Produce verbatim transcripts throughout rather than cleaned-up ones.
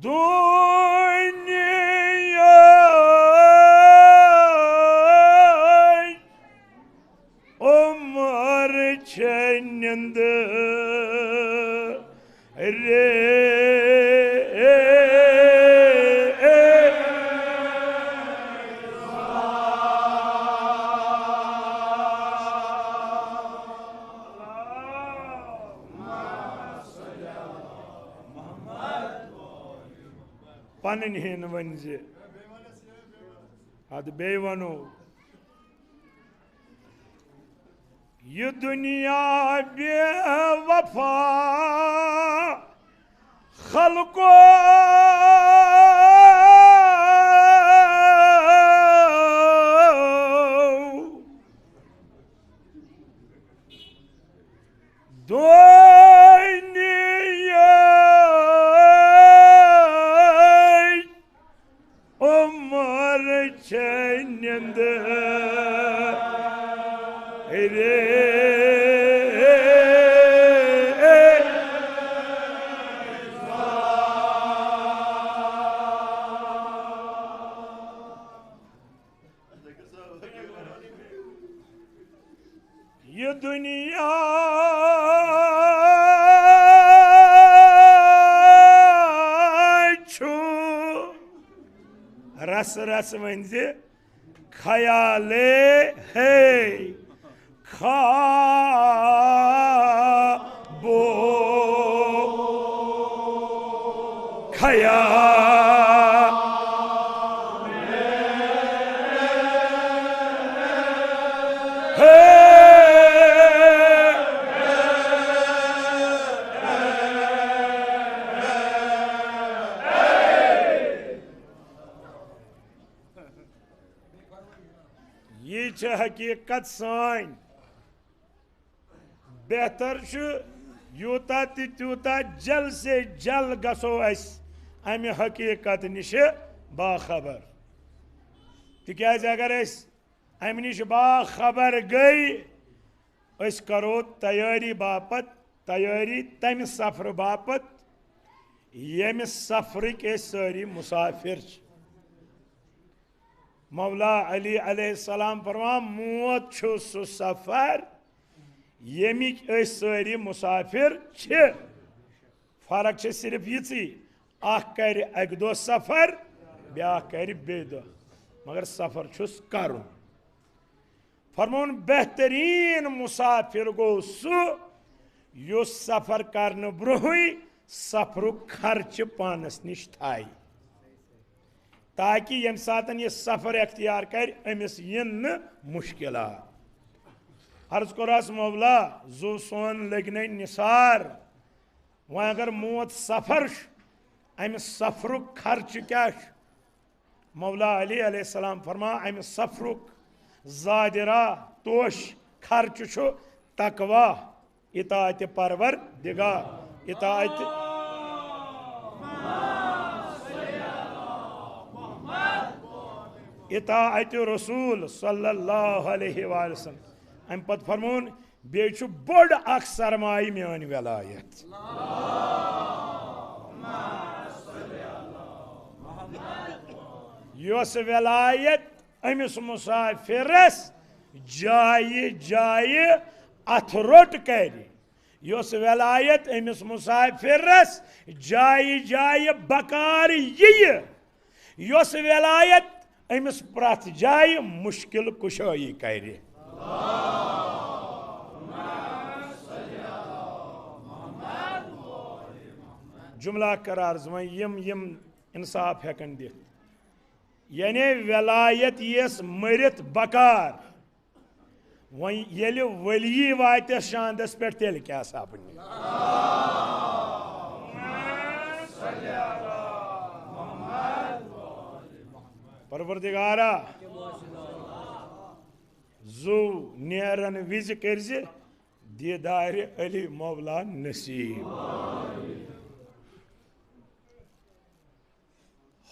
دُنیاہٕچ عمر چھےٚ نِندٕرے۔ پنٕنۍ ہِن ؤنۍ زِ۔ اَدٕ بیٚیہِ وَنو، یہِ دُنیا بے وفا خلقو دُنیاہٕچ عمر چھےٚ نِندٕرے۔ یہِ دُنیا چھُ رس رس ؤنۍ زِ خیالے ہے خوابو خیال۔ یہِ چھِ حقیٖقت سٲنۍ۔ بہتر چھُ یوٗتاہ تہٕ تیوٗتاہ جل سے جل گژھو أسۍ اَمہِ حقیٖقت نِش باخبر۔ تِکیٛازِ اگر أسۍ اَمہِ نِش باخبر گٔے، أسۍ کرو تیٲری باپتھ، تیٲری تَمہِ سفرٕ باپتھ، ییٚمہِ سفرٕکۍ أسۍ سٲری مُسافِر چھِ۔ مولا علی علیہ السلام فرمان، موت چھُ سُہ سفر، ییٚمِکۍ أسۍ سٲری مُسافِر چھِ۔ فرق چھِ صرف یِژٕے، اکھ کرِ اکہِ دۄہ سفر، بیاکھ کرِ بیٚیہِ دۄہ، مگر سفر چھُس کرُن۔ فرمون، بہترین مسافر گوٚو سُہ یُس سفر کرنہٕ برونٛہٕے سفرُک خرچہٕ پانس نِش تھایہِ، تاکہ ییٚمہِ ساتن یہِ سفر اختیار کرِ، أمِس یِن نہٕ مشکلات۔ عرض کوٚرہس، مولا، زُو سون لٔگۍ نے نثار، وۄنۍ اگر موت سفر چھُ، امہِ سفرُک خرچہٕ کیٛاہ چھُ؟ مولا علی علیہ السلام فرما، امہِ سفرُک زادِ راہ توش خرچہٕ چھُ تقویٰ، اطاعتِ پروردگار، اطاعتِ، اطاعتِ رسول صلی اللہ علیہ وآلہ وسلم۔ امہِ پتہٕ فرمون، بیٚیہِ چھُ بوٚڑ اکھ سرمایہِ میٲنۍ ولایت۔ یۄس ولایت أمِس مسافرس جایہِ جایہِ اتھٕ روٚٹ کرِ، یۄس ولایت أمِس مسافرس جایہِ جایہِ بکار ییہِ، یۄس ولایت أمِس پرٛٮ۪تھ جایہِ مُشکِل کُشٲیی کرِ۔ جملہ قرار زٕ وۄنۍ یِم، یِم انصاف ہٮ۪کن دِتھ۔ یعنی ولایت یِیَس مٔرِتھ بکار، وۄنۍ ییٚلہِ ؤلی واتٮ۪س شاندس پٮ۪ٹھ، تیٚلہِ کیٛاہ سپدِ؟ پروردگارا، زُو نیرن وِزِ کٔرزِ دیدارِ علی مولا نصیب۔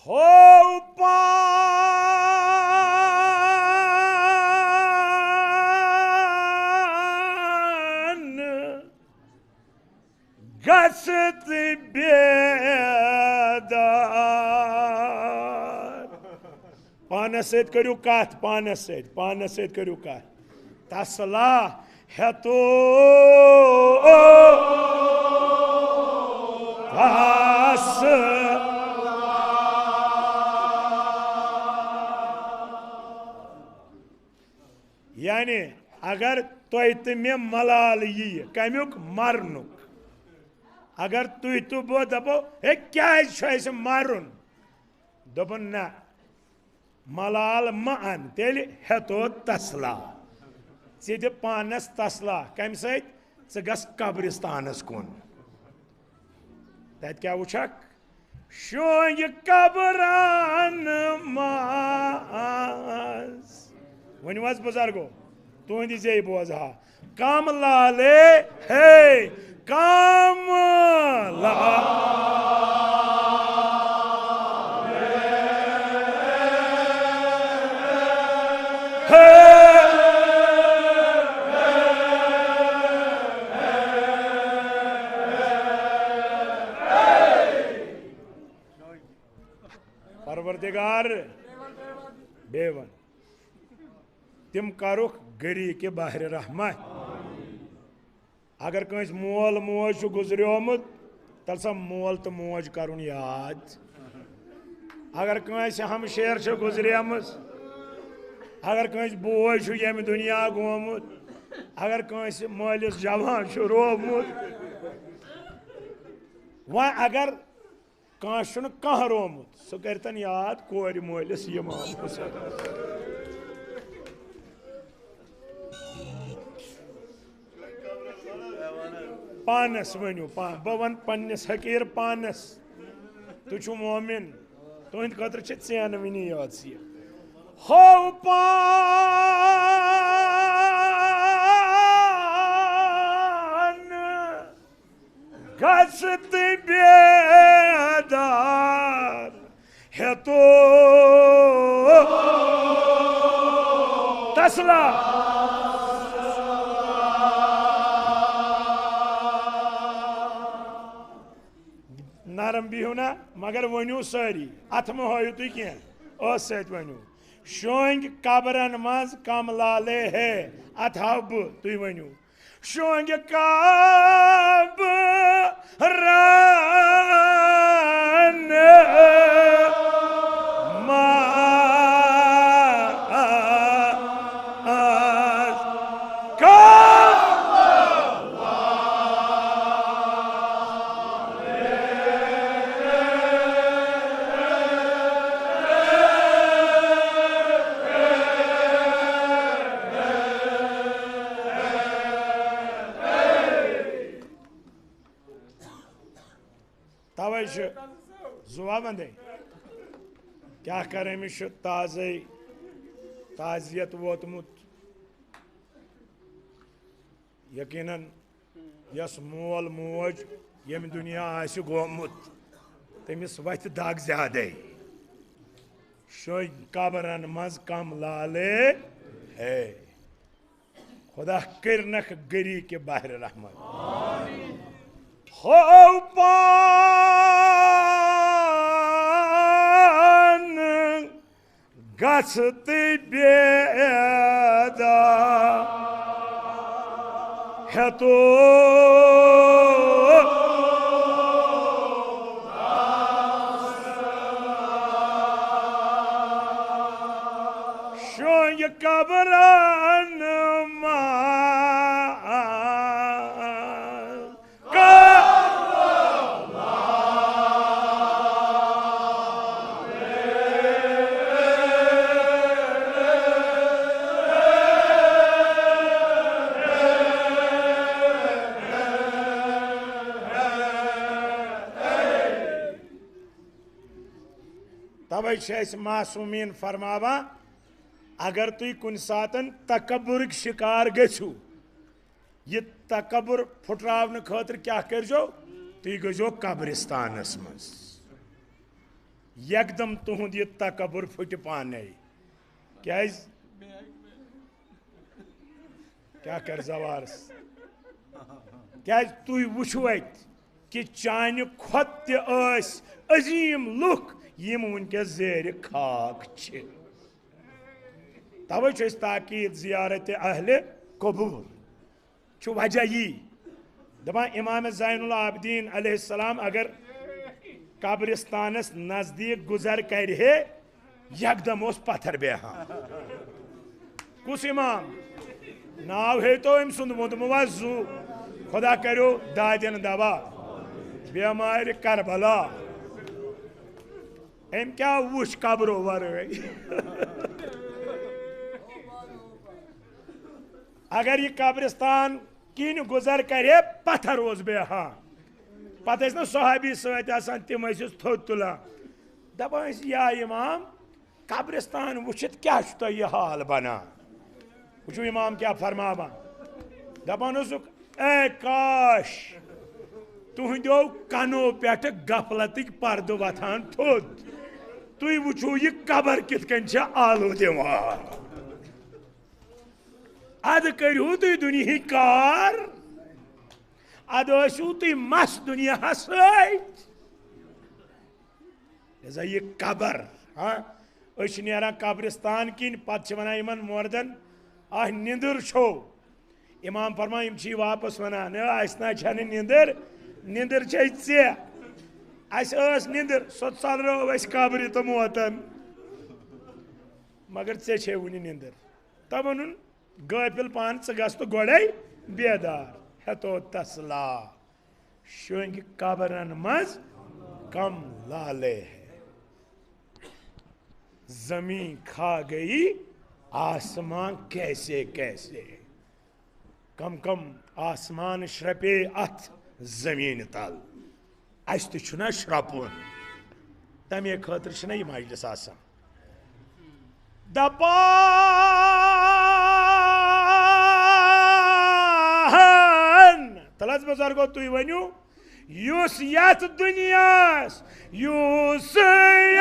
ہو پان گژھت بیدار۔ پانس سۭتۍ کٔرِو کتھ، پانس سۭتۍ، پانس سۭتۍ کٔرِو کتھ۔ تسلا ہیتو تس۔ یعنی، اگر تۄہہِ تہٕ مےٚ ملال ییہِ، کمیُک؟ مرنُک۔ اگر تُہۍ تہٕ بہٕ دپو، "ہے، کیازِ چھُ اسہِ مرُن؟" دوٚپُن، "نہ، ملال مہ ان، تیٚلہِ ہیتو تسلا۔ ژٕ دِ پانس تسلا۔" کمہِ سۭتۍ؟ ژٕ گژھ قبرستانس کُن۔ تتہِ کیٛاہ وٕچھکھ؟ شونگہِ قبرن منٛز۔ ؤنِو حظ بُزرگو، تُہنٛدِ زیٚیہِ بوزٕ ہا۔ کم لالے ہے، کم لالے ہے۔ پروردگار، بیٚیہِ وَن، تِم کرُکھ گری کے بحر رحمت۔ اگر کٲنٛسہِ مول موج چھُ گُزریومُت، تیٚلہِ سا مول تہٕ موج کرُن یاد۔ اگر کٲنٛسہِ ہمشیر چھُ گُزریمٕژ، اگر کٲنٛسہِ بوے چھُ ییٚمہِ دُنیا گومُت، اگر کٲنٛسہِ مٲلِس جوان چھُ روومُت، وۄنۍ اگر کٲنٛسہِ چھُنہٕ کانٛہہ روومُت، سُہ کٔرۍتن یاد کورِ مٲلِس یہِ ماموٗس۔ پانس ؤنِو، پا-، بہٕ وَنہٕ پننِس حقیٖر پانس، تُہۍ چھِو مومِن، تُہنٛدِ خٲطرٕ چھِ ژینہٕ وٕنی یٲژ یہِ۔ ہو پان گژھ تہٕ بیدار ہیتو تسلا۔ نرم بِہِو نا، مگر ؤنِو سٲری، اتھٕ مہٕ ہٲیِو تُہۍ کینٛہہ، ٲس سۭتۍ ؤنِو۔ شونگۍ قبرن منٛز کم لالے ہے، اتھ ہاو بہٕ، تُہۍ ؤنِو۔ شونگہِ قبرن منٛز کم۔ توے چھُ زُوا وندے۔ کیٛاہ کَرٕ، أمِس چھُ تازَے تعزیت ووتمُت۔ یقیناً یۄس مول موج ییٚمہِ دُنیا آسہِ گومُت، تٔمِس وَتھِ دَگ زیادَے۔ شونگۍ قبرن منٛز کم لالے ہے۔ خدا کٔرنکھ گری کے بحر رحمت۔ ہو پان گژھ تہٕ بیدار ہیتو۔ شونگۍ قبرن منٛز۔ توے چھِ اَسہِ معصومیٖن فرماوان، اگر تُہۍ کُنہِ ساتن تکبرٕکۍ شکار گٔژھِو، یہِ تکبر پھُٹراونہٕ خٲطرٕ کیٛاہ کٔرۍزیو؟ تُہۍ گٔژھۍزیو قبرستانس منٛز۔ یکدم تُہُنٛد یہِ تکبر پھُٹہِ پانے۔ کیٛازِ؟ کیٛاہ کرِ زوارس؟ کیٛازِ تُہۍ وٕچھِو اَتہِ کہِ چانہِ کھۄتہٕ تہِ ٲسۍ عظیٖم لُکھ، یِم وٕنکیٚس زیرِ خاک چھِ۔ توے چھُ أسۍ تاکید زیارت اہل قبور۔ چھُ وجہ یی۔ دپان امام زین العابدین علیہ السلام اگر قبرستانس نزدیک گزر کرِ ہے، یکدم اوس پتھر بیہان۔ کُس امام؟ ناو ہیتو أمۍ سُنٛد ووٚنمُت وا زُو؟ خدا کٔرِو دادٮ۪ن دوا۔ بیمارِ کربلا۔ أمۍ کیٛاہ وُچھ قبرو ورٲے؟ اگر یہِ قبرستان کِنۍ گُزر کرِ ہے، پتھر اوس بیہان۔ پتہٕ ٲسۍ نہ صحابی سۭتۍ آسان، تِم ٲسِس تھوٚد تُلان۔ دپان ٲسۍ، یا امام، قبرستان وٕچھِتھ کیٛاہ چھُ تۄہہِ یہِ حال بنان؟ وٕچھِو امام کیٛاہ فرماوان۔ دپان اوسُکھ، اے کاش، تُہنٛدیو کنو پٮ۪ٹھٕ غفلتٕکۍ پردٕ وۄتھان تھوٚد۔ تُہۍ وٕچھِو یہِ قبر کِتھ کٔنۍ چھےٚ آلو دِوان۔ ادٕ کٔرِو تُہۍ دُنیہٕکۍ کار، ادٕ ٲسِو تُہۍ مس دُنیاہس سۭتۍ۔ لہذا یہِ قبر، ہاں، أسۍ چھِ نیران قبرستان کِنۍ، پتہٕ چھِ ونان یِمن مردن، اَہ نِندٕر چھو۔ امام فرمان، یِم چھی واپس ونان، نہ، اسہِ نہ چھنہٕ نِندٕر، نِندٕر چھے ژےٚ۔ اسہِ ٲس نِندٕر، سۄ ژلرٲو اسہِ قبرِ تہٕ موتن، مگر ژےٚ چھے وُنہِ نِندٕر۔ تہٕ ووٚنُن، غٲفِل پان، ژٕ گژھ تہٕ گۄڈَے بیدار۔ ہیتو تسلا، شۄنٛگۍ قبرن منٛز کم لالے ہے۔ زمین کھا گئی آسمان کیسے کیسے۔ کم کم آسمان شرپے اتھ زمین تل۔ اسہِ تہِ چھُنہ شرپُن۔ تمے خٲطرٕ چھِنہ یہِ مجلس آسان۔ دپان، تلہٕ حظ بزرگو، تُہۍ ؤنِو، یُس یتھ دُنیاہس، یُس یتھ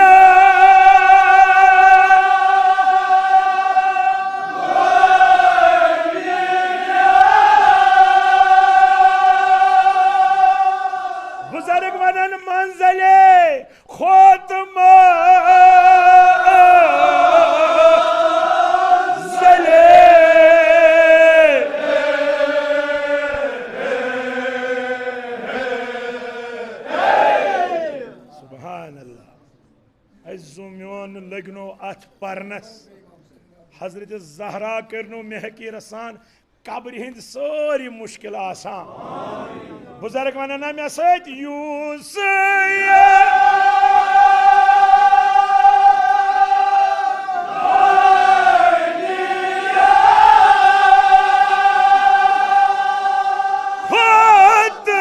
بزرگ ونان منزلے کھوت منزلے۔ سبحان اللہ۔ اَسہِ زوٗ میون لٔگنو اَتھ پرنس۔ حضرت زہرا کٔرنو مہکہِ رسان قبرِ ہٕنٛدۍ سٲری مُشکِل آسان۔ بُزرگ وَنَن نا مےٚ سۭتۍ، یوٗسف کھۄتہٕ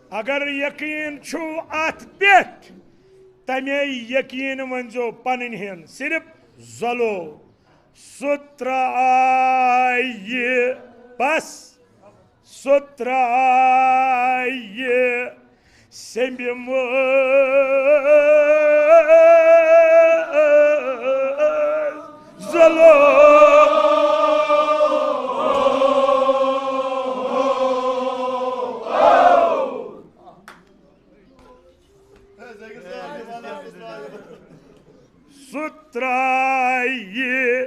اگر یقین چھُو اتھ پٮ۪ٹھ، تمے یقین ؤنزیو پنٕنۍ ہن صرف زلو۔ سُہ ترٛایہِ بس، سُہ ترٛایہِ سیٚمبہِ منٛز زلو۔ سُہ ترٛایہِ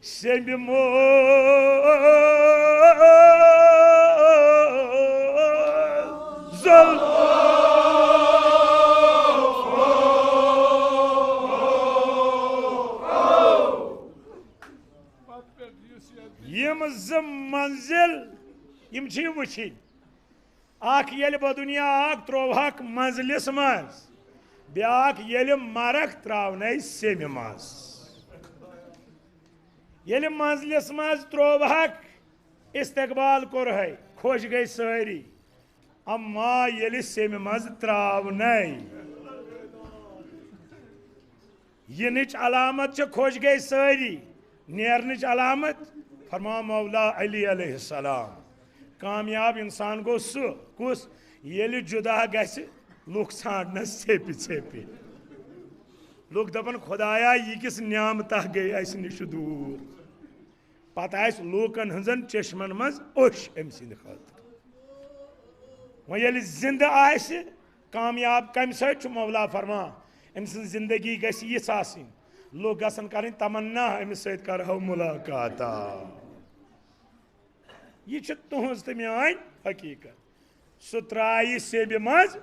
سیٚمبہِ منٛز زل۔ یِم زٕ منزل، یِم چھِ وٕچھِنۍ۔ اکھ ییٚلہِ بدُنیا آکھ، ترووہکھ منزلِس منٛز، بیاکھ ییٚلہِ مرکھ، تراونَے سیٚمہِ منٛز۔ ییٚلہِ منزلِس منٛز ترووہکھ، استقبال کوٚرہے، خۄش گٔے سٲری۔ اما ییٚلہِ سیٚمہِ منٛز تراونَے، یِنٕچ علامت چھِ خۄش گٔے سٲری، نیرنٕچ علامت فرماو مولا علی علیہ السلام۔ کامیاب انسان گوٚو سُہ، کُس؟ ییٚلہِ جُدا گژھِ، لُکھ ژھانڈنس ژھیٚپہِ ژھیٚپہِ۔ لُکھ دپن، خدایا، یہِ کِس نعمتہ گٔے اسہِ نِش دوٗر۔ پتہٕ آسہِ لوٗکن ہٕنٛزن چشمن منٛز اوٚش أمۍ سٕنٛدِ خٲطرٕ۔ وۄنۍ ییٚلہِ زِندٕ آسہِ، کامیاب کمہِ سۭتۍ چھُ؟ مولا فرمان، أمۍ سٕنٛز زندگی گژھِ یِژھ آسٕنۍ، لوٗکھ گژھن کرٕنۍ تمنا، أمِس سۭتۍ کرہو ملاقاتا۔ یہِ چھِ تُہٕنٛز تہٕ میٲنۍ حقیٖقت۔ سُہ ترٛایہِ سیٚمبہِ منٛز۔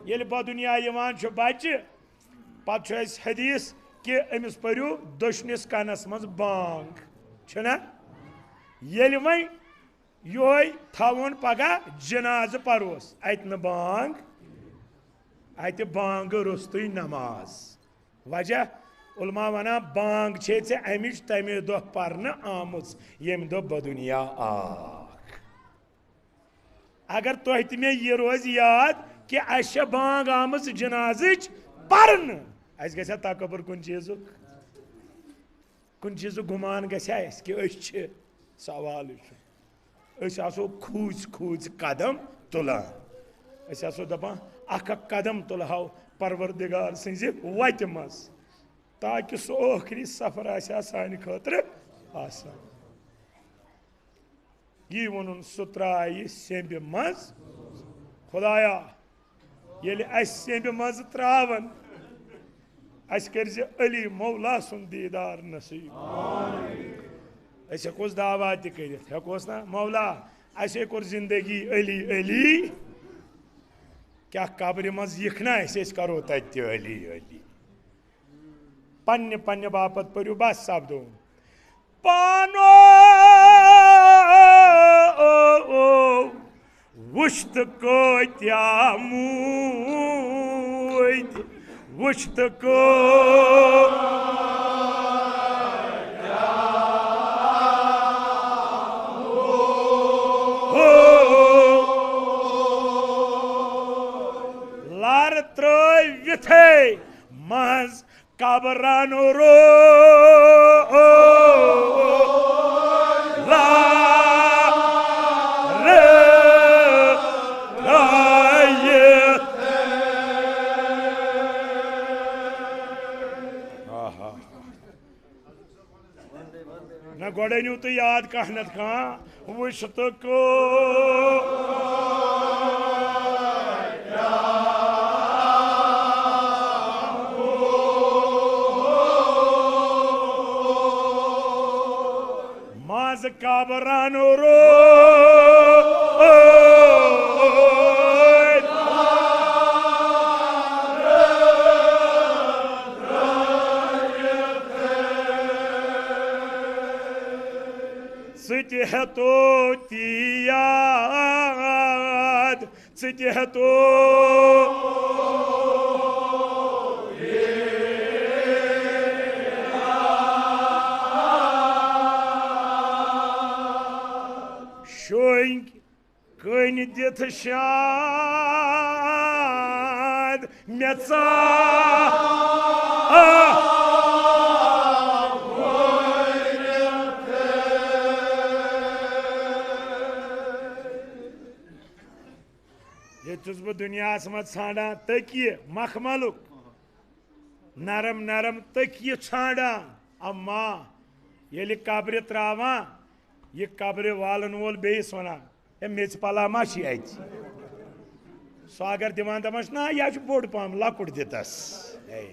ییٚلہِ بدُنیا یِوان چھُ بچہِ، پتہٕ چھُ اَسہِ حدیث کہِ أمِس پٔرِو دٔچھنِس کَنَس منٛز بانگ۔ چھُنہ؟ ییٚلہِ وۄنۍ یِہوٚے تھاوون پگاہ جنازٕ پروس، اَتہِ نہٕ بانگ، اَتہِ بانگہٕ روٚستُے نماز۔ وجہ؟ علماء ونان، بانگ چھے ژےٚ امِچ تمے دۄہ پرنہٕ آمٕژ، ییٚمہِ دۄہ بدُنیا آکھ۔ اگر تۄہہِ تہِ مےٚ یہِ روزِ یاد کہِ اسہِ چھےٚ بانگ آمٕژ جنازٕچ پرنہٕ، اسہِ گژھِ ہا تکبر کُنہِ چیٖزُک، کُنہِ چیٖزُک گُمان گژھِ ہا اسہِ کہِ أسۍ چھِ۔ سوالٕے چھُ۔ أسۍ آسو کھوٗژۍ کھوٗژۍ قدم تُلان۔ أسۍ آسو دَپان، اَکھ اَکھ قدم تُلہو پروردگار سٕنٛزِ وَتہِ منٛز، تاکہِ سُہ ٲخری سفر آسہِ ہا سانہِ خٲطرٕ آسان۔ یی ووٚنُن، سُہ ترٛایہِ سیٚمبہِ منٛز۔ خدایا، ییٚلہِ اَسہِ سیٚمبہِ منٛز ترٛاوَن، اَسہِ کٔرۍ زِ علی مولا سُنٛد دیٖدار نصیٖب۔ أسۍ ہٮ۪کوس دعویٰ تہِ کٔرِتھ، ہٮ۪کوس نا؟ مولا، اَسے کوٚر زندگی علی علی، کیٛاہ قبرِ منٛز یِکھ نا اَسہِ، أسۍ کَرو تَتہِ تہِ علی علی۔ پننہِ پننہِ باپتھ پٔرِو، بس سپدو۔ پانو وُچھ تہٕ کۭتیٛاہ موٗدۍ، وُچھ تہٕ کۭتیٛاہ لارٕ ترٛٲوِتھٕے منٛز قبرن روز لارٕ ترٲیِتھ۔ آہا۔ نہ گۄڈٕ أنِو تُہۍ یاد کانٛہہ نتہٕ کانٛہہ۔ وُچھ تہٕ کۭتیٛاہ منٛز قبرن روز ژٕ تہِ ہیٚتو تی یاد، ژٕ تہِ ہیٚتو۔ شونٛگۍ کٔنۍ دِتھ شاد مےٚ ژاو۔ ییٚتہِ چھُس بہٕ دُنیاہَس منٛز ژھانٛڈان تٔکیہِ مخملُک، نرم نرم تٔکیہِ ژھانٛڈان۔ اما ییٚلہِ قبرِ ترٛاوان، یہِ قبرِ والَن وول بیٚیِس وَنان، "ہے، میٚژِ پَلا ما چھِ اَتہِ؟" سُہ اگر دِوان، دَپان چھُ، "نہ، یہِ حظ چھُ بوٚڑ پَہَم، لۄکُٹ دِ تَس۔" ہے۔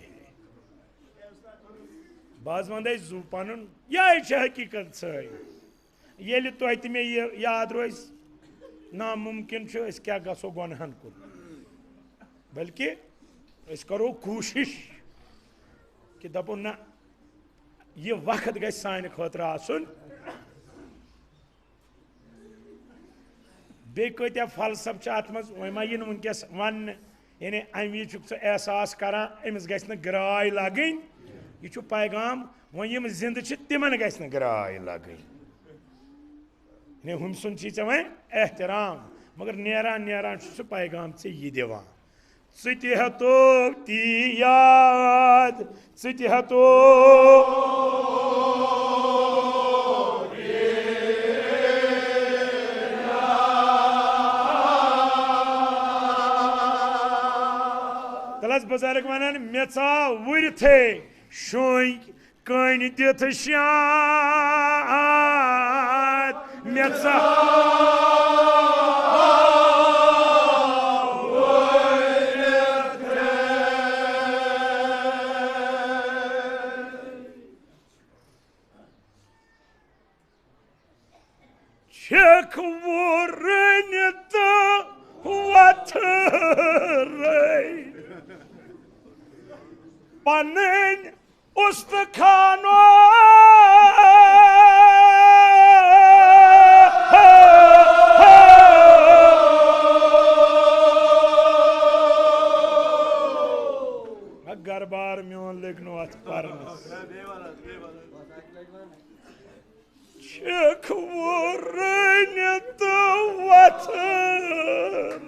بہٕ حظ وَنہٕ تۄہہِ زُو پَنُن، یِہوٚے چھِ حقیٖقت سٲنۍ۔ ییٚلہِ تۄہہِ تہِ مےٚ یہِ یاد روزِ، نامُمکِن چھُ أسۍ کیٛاہ گژھو گۄنہَن کُن، بلکہِ أسۍ کَرو کوٗشِش کہِ دَپو، نہ، یہِ وقت گژھِ سانہِ خٲطرٕ آسُن۔ بیٚیہِ کۭتیٛاہ فلسفہٕ چھِ اَتھ منٛز، وۄنۍ ما یِن وٕنکیٚس وَننہٕ۔ یعنی اَمہِ وِزِ چھُکھ ژٕ احساس کَران، أمِس گژھِ نہٕ گرٛاے لَگٕنۍ۔ یہِ چھُ پیغام، وۄنۍ یِم زِندٕ چھِ، تِمَن گژھِ نہٕ گرٛاے لَگٕنۍ۔ یعنی ہُمۍ سُنٛد چھی ژےٚ وۄنۍ احترام، مگر نیران نیران چھُ سُہ پیغام ژےٚ یہِ دِوان۔ ژٕ تہِ ہیٚتو تی یاد، ژٕ تہِ ہیٚتو۔ تَلہٕ حظ بُزرگ وَنان، مےٚ ژاو وُرِتھٕے شونٛگۍ کٔنۍ دِتھ شان۔ مےٚ ژا۔ چھِکھ وُرٕنۍ تہٕ وۄتھرٕنۍ پنٕنۍ استخانو۔ گرٕ بار میون لٔگۍ نہٕ اَتھ پرنَس۔ چھِکھ وُرٕنۍ تہٕ وۄتھرٕنۍ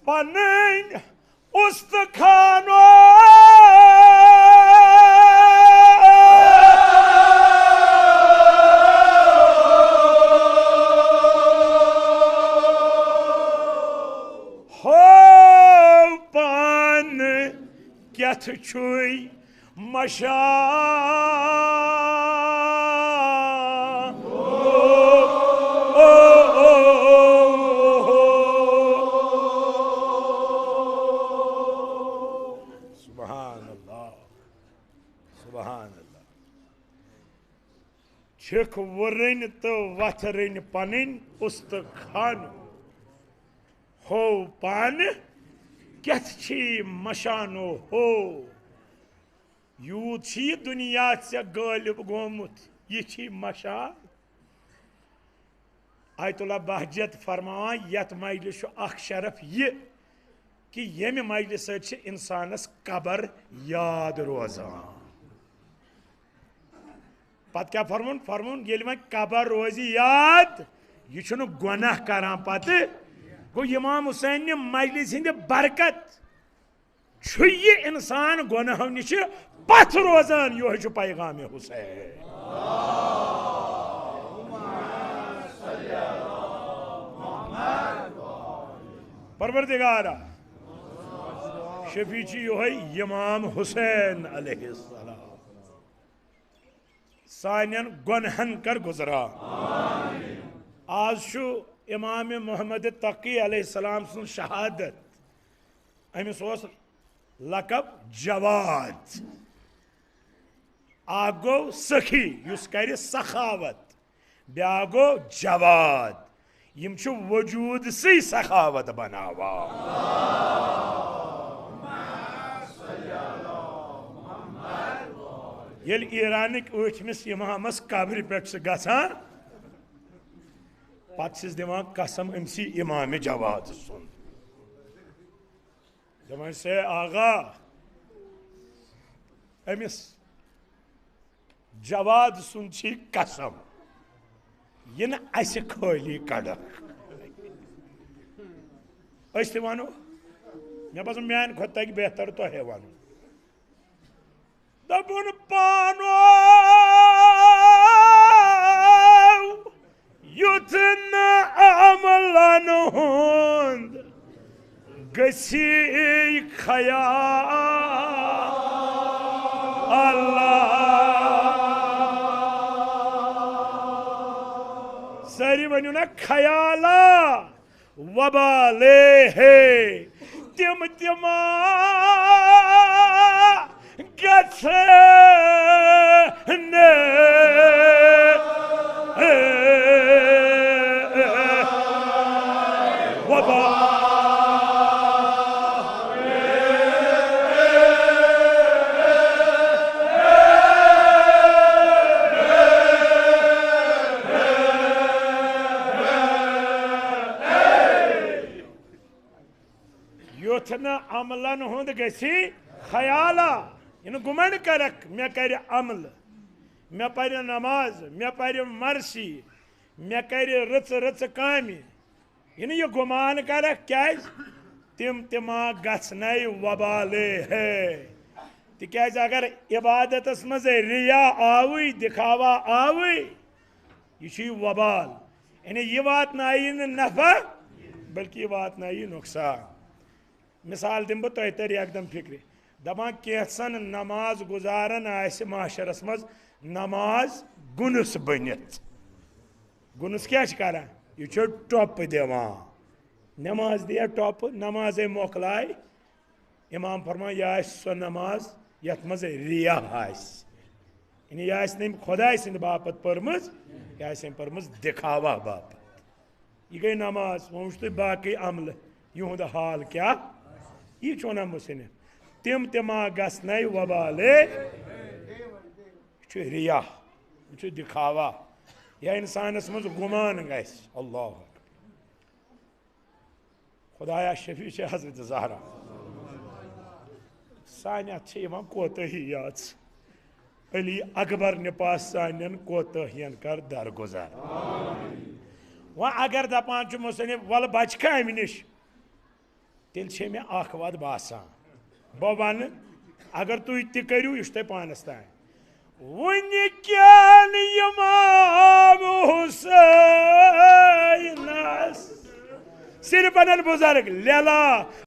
پنٕنۍ استخانو۔ ہو پانہٕ کیٛتھ چھُے مشان۔ سبحان اللہ، سبحان اللہ۔ چھِکھ وُرٕنۍ تہٕ وۄتھرٕنۍ پنٕنۍ استخان۔ ہو پانہٕ کیٛتھ چھی مشانو ہو۔ یوٗت چھی یہِ دُنیا ژےٚ غٲلب گوٚمُت، یہِ چھی مشان۔ آیت اللہ بہجت فرماوان، یتھ مجلس چھُ اکھ شرف یہِ کہِ ییٚمہِ مجلس سۭتۍ چھِ انسانس قبر یاد روزان۔ پتہٕ کیٛاہ فرمووُن؟ فرمووُن، ییٚلہِ وۄنۍ قبر روزِ یاد، یہِ چھُنہٕ گۄناہ کران۔ پتہٕ گوٚو امام حسین نہِ مجلس ہٕنٛدِ برکت چھُ یہِ انسان گۄناہو نِش پتھ روزان۔ یِہوٚے چھُ پیغام حسین۔ پروردگارا، شفیع چھُ یِہوٚے امام حسین علیہ السلام۔ سانٮ۪ن گۄنہن کر گُزرا۔ آز چھُ امام محمد تقی علیہ السلام سٕنٛز شہادت۔ أمِس اوس لقب جواد۔ اکھ گوٚو سخی، یُس کرِ سخاوت، بیٛاکھ گوٚو جواد۔ یِم چھِ وجوٗدسٕے سخاوت بناوان۔ ییٚلہِ ایرانٕکۍ ٲٹھمِس امامس قبرِ پٮ۪ٹھ چھِ گژھان، پتہٕ چھِس دِوان قسم أمۍسٕے امام جواد سُنٛد۔ دپان، سے آغا، أمِس جواد سُنٛد چھی قسم، یہِ نہٕ اَسہِ خٲلی کڑکھ۔ أسۍ تہِ وَنو، مےٚ باسان، میٛانہِ کھۄتہٕ تَگہِ بہتر تۄہے وَنُن۔ دپُن پانو یُتھ نہٕ عملن ہُنٛد گژھی خیال۔ اللہ۔ سٲری ؤنِو نا خیالا۔ وبالے ہے، تِم تِم گژھن وبا۔ یُتھ نہٕ عملن ہُنٛد گژھی خیالا، یہِ نہٕ گُمنڈ کرکھ، مےٚ کرِ عمل، مےٚ پرِ نماز، مےٚ پرِ مرثی، مےٚ کرِ رٕژٕ رٕژٕ کامہِ۔ یہِ نہٕ یہِ گُمان کرکھ، کیازِ؟ تِم تہِ ما گژھنَے وبالے ہے۔ تِکیازِ اگر عبادتس منٛز ریا آوٕے، دکھاوا آوٕے، یہِ چھُ یہِ وبال۔ یعنی یہِ واتنایہِ نہٕ نفع، بلکہِ یہِ واتنایہِ نۄقصان۔ مثال دِمہٕ بہٕ تۄہہِ، تَرِ یکدم فِکرِ۔ دَپان، کینٛژن نماز گُزارن آسہِ محشرس منٛز نماز گُنس بٔنِتھ۔ گُنس کیٛاہ چھِ کران؟ یہِ چھُ ٹۄپہٕ دِوان۔ نماز دِیا ٹۄپہٕ، نمازے مۄکلایہِ۔ امام فرمان، یہِ آسہِ سۄ نماز یتھ منٛز ریا آسہِ۔ یعنی یہِ آسہِ نہٕ أمۍ خۄداے سٕنٛدِ باپتھ پٔرمٕژ، یہِ آسہِ أمۍ پٔرمٕژ دِکھاوا باپتھ۔ یہِ گٔے نماز۔ وۄنۍ وٕچھِو تُہۍ باقٕے عملہٕ، یِہُنٛد حال کیٛاہ۔ یہِ چھُ وَنان مُصنِف، تِم تہِ ما گژھنَے وبالے۔ یہِ چھُ ریا، یہِ چھُ دِکھاوا۔ یا اِنسانَس منٛز گُمان گژھِ۔ اللہ اکبر۔ خدایا شفیع چھِ حضرت زہرا۔ سانہِ اَتھ چھِ یِوان کوتٲہی یٲژ۔ علی اکبر نِپاس سانٮ۪ن کوتٲہین کر درگُزر۔ وۄنۍ اگر دپان چھُ مُصنِف، "وَلہٕ بچہٕ کامہِ نِش"، تیٚلہِ چھے مےٚ اکھ وَتھ باسان۔ بہٕ وَنہٕ، اگر تُہۍ تہِ کٔرِو، یہِ چھُ تۄہہِ پانَس تام۔ وُنہِ کٮ۪ن امام حسینس صرف بنن بزرگ لیلا۔